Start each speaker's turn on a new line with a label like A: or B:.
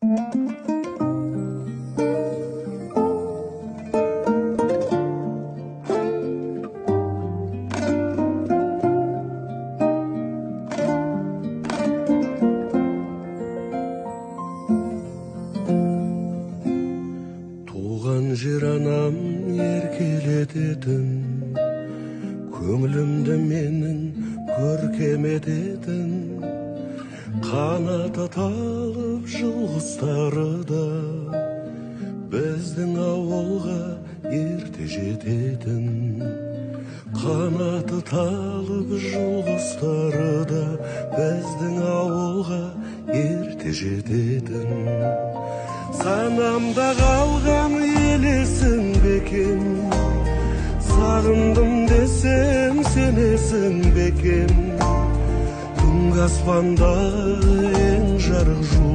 A: Туған жер анам еркелететін, көңілімді менің көркем ететін, қанаты талып жыл құстары да біздің ауылға ерте жететін. Қанаты талып жыл құстары да біздің ауылға ерте жететін. Санамда қалған елесің бекен, сағындым десем сенесің бекен. Түнгі аспандағы ең жарық жұлдыз.